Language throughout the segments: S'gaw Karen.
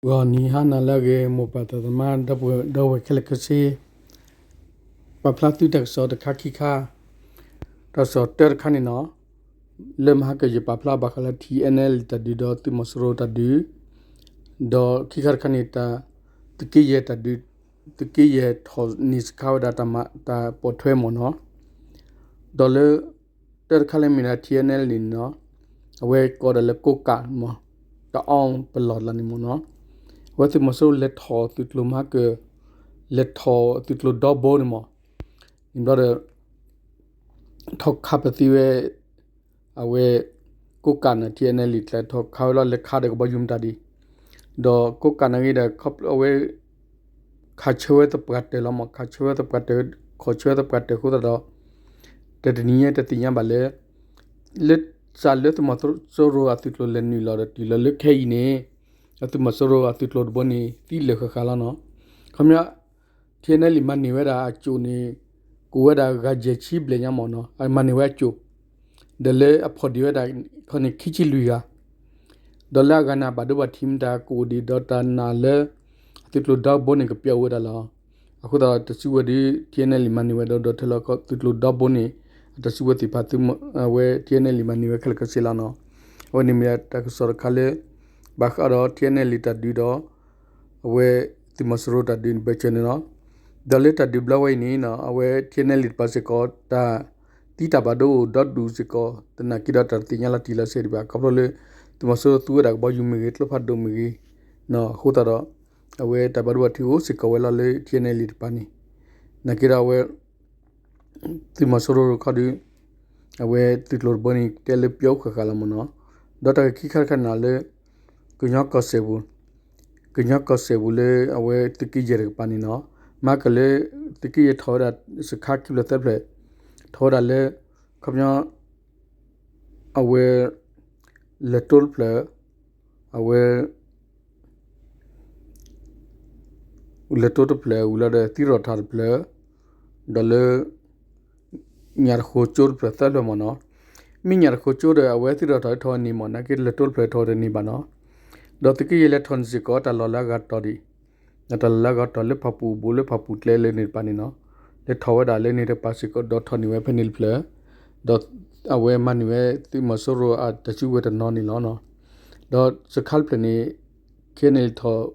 ဂီၤနံၤဟါနၤလၢအဂ့ၤ မိၢ်ပၢ်သးသမါ ဒီပုၢ်ဝဲၢ်ခဲလၢာ်ခဲဆ့, ပာ်ဖျါသုတၢ်ကစီၣ်တခါခံခါ, တၢ်ကစီၣ်တၢတခါန့ၣ်နီၤ, လၢမဟါကယပာ်ဖျါဘၣ်ဃးလၢ ထံအဲနဲလံ တၢ်ဒုးဒီးသုးမီၤစိရိၤတၢ်ဒုး, ဒီးခံခါတခါန့ၣ် တၢ် သုးက့ယဲၢ်တၢ်ဒုး, သုးက့ယဲၢ်ထီၣ်န့ၢ်စခါဝဲဒၣ်တၢ်မၤတၢ်ပိာ်ထွဲမ့ၢ်နီၤ, ဒီးလၢ တၢတခါလၢမ့ၢ်ဒၣ် ထံအဲနဲလံန့ၣ်နီၤ, အဝဲကိးဒၣ်လၢကိးကးမ့ၢ်, တအီပလီၢ်လၢန့ၣ်မ့ၢ်နီၤ, အဝဲသုးမီၤစိရိၤလဲၤထီၣ်သုးကျိၤမဟါက လဲၤထီၣ်သုးကျိၤဒီဘိန့ၣ်မ့ၢ်, န့ၣ်ဘျီဒီး ထီၣ်ခးပသံဝဲ အဝဲ ကိးကးန့ၣ် ထံအဲနဲလံ ကျဲထီၣ်ခးဝဲလီၤ လဲၤခးဒီးကဘီယူၤမတၤဒံး, ဒီးကိးကးန့ၣ်ဂ့ၤဒီး အဝဲ ခးဆၢဝဲသပှၢ်တၢၢ်လီၤမ့ၢ်, ခးဆၢဝဲသပှၢ်တၢၢ်, ခးဆၢဝဲသပှၢ်တၢၢ်အဃိသတးဒီး တနံၤညါတသ့ၣ်ညါဘၣ်လၢ လၢစးလၢသုးမီၤစိရိၤအသုးကျိၤလဲၤနုာ်လီၤဒီးတုၤလီၤလၢခဲအံၤန့ၣ်, အသုးမီၤစိရိၤအသုးကျိၤတဘိန့ၣ် သံလၢာ်ဃၣ်ဃၣ်လီၤနီၤ, ခီပညီ ထံအဲနဲလံ မၤန့ၢ်ဝဲဒၣ်အစိၣ်န့ၣ် ကိးဝဲဒၣ်ဂၤယဲၢ်ဆံဘျဲၣ်ညါမ့ၢ်နီၤ, အမၤန့ၢ်ဝဲအစိၣ် ဒီးလၢအဖီၣ်ဒံးဝဲဒၣ်ခီန့ၣ် ခံဆံလွံၢ်ဂၤ, ဒီးလၢအဂၤန့ၣ် ဘၣ်ဒိဘၣ်ထံးမတၤ ကအိၣ်ဒံးဒီးတၢ်နာ်လၢ အသုးကျိၤဒီဘိန့ၣ် ကပျီဝဲဒၣ်လီၤ. အဃိသတးဒီး တၢ်စုကဝဲၤဒီး ထံအဲနဲလံ မၤန့ၢ်ဝဲဒီး ဒီးထဲလီၤသုးကျိၤဒီဘိန့ၣ် အတၢ်စုကဝဲၤသ့ၣ်တဖၣ် အဝဲ ထံအဲနဲလံ မၤန့ၢ်ဝဲခဲလၢာ်ခဲဆ့လီၤနီၤ. အဝဲန့ၣ်မ့ၢ်ဒၣ်တၢ်ကစီၣ်တခါလၢ ဘၣ်ဃးဒီး ထံအဲနဲလံ တၢ်ဒုးဒီး အဝဲသုးမီၤစိရိၤတၢ်ဒုးန့ၣ် ဘၢၣ်စၢၤန့ၣ်လီၤ. ဒီးလၢတၢ်ဒုးဘျီဝဲအံၤန့ၣ် အဝဲ ထံအဲနဲလံ တပၤစ့ၢ်ကီး တၢ်သံတၢ်ဘၣ်ဒိအိၣ်ဒီဒူၣ်စ့ၢ်ကီး သနာ်က့ဒီးတၢ်တသ့ၣ်ညါလီၤတံၢ်လီၤဆဲးဒံးဘၣ် ခီဖျိလၢ သုးမီၤစိရိၤသူဝဲဒၣ်ကဘီယူၤမ့ၢ်ဂ့ၤ ကျိဖးဒိၣ်မ့ၢ်ဂ့ၤ အဃိသတးဒီး အဝဲတၢ်ဘၣ်ဒိဘၣ်ထံးအိၣ်စ့ၢ်ကီးဝဲလီၤလၢ ထံအဲနဲလံ တပၤန့ၣ် နာ်က့ဒီးအဝဲ သုးမီၤစိရိၤတခီဒီး အဝဲသုးကျိၤတဘိန့ၣ် တဲလၢပျီအိၣ်ဃၣ်ဃၣ်လီၤမ့ၢ်နီၤ. ဒီးတၢ်ဂ့ၢ်ခံခါတခါန့ၣ်လၢ ကညီကီၢ်စဲၣ်ပူၤ, ကညီကီၢ်စဲၣ်ပူၤလၢအဝဲသုးက့ယဲၢ်တကပၤန့ၣ်နီၤ, မၤကလၢ သုးက့ယဲၢ်ထီၣ်ဝဲဒၣ် စခါခံဖျၢၣ်သၢဖျၢၣ် ထီၣ်ဝဲဒၣ်လၢ ခီပညီ အဝဲ လဲၤတိတဖျၢၣ်, အဝဲ လဲၤတိတဖျၢၣ်ဝံၤလီၤဒီး သံရီၣ်ထၣ်တဖျၢၣ်, ဒီးလၢ ညၣ်တဃိကၠိတဖျၢၣ်သၢဖျၢၣ်မ့ၢ်နီၤ. မ့ၢ်ညၣ်တဃိကၠိဒီး အဝဲသံရီၣ်ထၣ်ထီၣ်န့ၢ်မ့ၢ် နာ်က့လဲၤတိတဖျၢၣ်ထီၣ်တန့ၢ်ဘၣ်နီၤ. ဒီးသုးက့ယဲၢ်လဲၤထီၣ်န့ၢ်စ့ၢ်ကီး တၢ်လီၢ်လၢအဂၤတီၤဒံး, တၢ်လီၢ်လၢအဂၤတီၤလၢဖၣ်ပူၤဘိလၢဖၣ်ပူၤကျဲလၢန့ၣ်တပၤန့ၣ်နီၤ, လဲၤထီၣ်ဝဲဒၣ်လၢန့ၣ်တကပၤစ့ၢ်ကီး ဒီးထီၣ်န့ၢ်ဝဲဖဲန့ၣ်တဖျၢၣ်, ဒီးအဝဲမၤန့ၢ်ဝဲသုးမီၤစိရိၤအတၢ်စုကဝဲၤတနီၤန့ၣ်လီၤ. ဒီးစခါတဖျၢၣ်န့ၣ် ခဲန့ၣ်ထီၣ်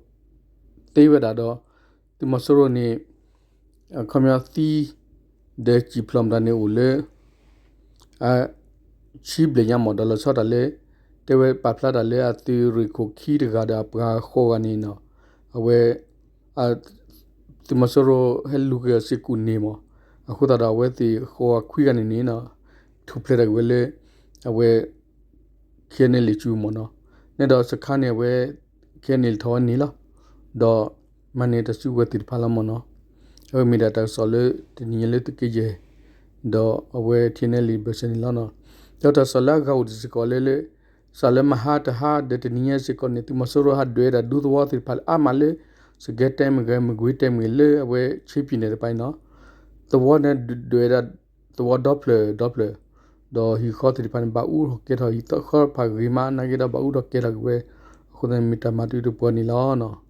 သ့ဝဲဒၣ်ဒီး သုးမီၤစိရိၤန့ၣ် အခီပညီသံ ဒီးစံၣ်ဖျိးမတၤန့ၣ်အိၣ်လၢ အ ဆံဘျဲၣ်ညါမ့ၢ် ဒီးလီၤဆီဒၣ်တၢ်လၢ တဲဝဲပာ်ဖျါတၢ်လၢအသုးရ့ၣ်ခိၣ်ခံတဂၤဒီးအပှၤဃိးဂၤန့ၣ်နီၤ, အဝဲ သုးမီၤစိရိၤဟဲလူၤက့ၤအီၤစ့ၢ်ကီးန့ၢ်မ့ၢ် အဃိသတးဒီးအဝဲသ့ၣ်ဃိးဂၤခွံဂၤန့ၣ်န့ၣ်နီၤ ထူၣ်ဖျဲးတၢ်က့ၤဝဲလၢ အဝဲ ခဲန့ၣ်လံာ်စုမ့ၢ်နီၤ, န့ၣ်ဒီးစခါန့ၣ်အဝဲ ခဲန့ၣ်လံာ်ထီၣ်ဝဲန့ၣ်လီၤ, ဒီးမၤန့ၢ်တၢ်စုကဝဲၤသ့ၣ်တဖၣ်လီၤမ့ၢ်နီၤ, အဝဲမ့ၢ်ဒၣ်တၢ်ကစီၣ်လၢတနံၤညါလၢသုးက့ယဲၢ် ဒီးအဝဲ ထံနဲလံ ဘၢၣ်စၢၤန့ၣ်လီၤနီၤ, ဒီးတၢ်ကစီၣ်လၢအဂၤအိၣ်ဒံးစ့ၢ်ကီးလၢလၢ စးလၢမဟါတဟါဒီးတနံၤညါစ့ၢ်ကီးန့ၣ် သုးမီၤစိရိၤဟးဒွဲၣ်ဒၣ်ဒူသဝီသ့ၣ်တဖၣ်လၢအါမးလၢ စကဲတဲမ့ၢ်ဂ့ၤ မကွ့ၤတဲမ့ၢ်ဂ့ၤ လၢအဝဲ ချ့ပံၤနဲၣ်တဖၣ်အံၤနီၤ, သဝီန့ၣ်ဒွဲၣ်ဒၣ် သဝီဒီဖျၢၣ်ဒီဖျၢၣ်, ဒီးဟံၣ်ဃီသ့ၣ်တဖၣ်န့ၣ် ဘၣ်အူထီၣ်ကဲထီၣ် ဟံၣ်ဃီတဖၣ်ဂ့ၤမး နာ်က့ဒီးဘၣ်အူထီၣ်ကဲထီၣ်က့ၤဝဲ, အဃိသတးန့ၣ်မ့ၢ်တၢ်မၤတံၤတပှီၤန့ၣ်လီၤ.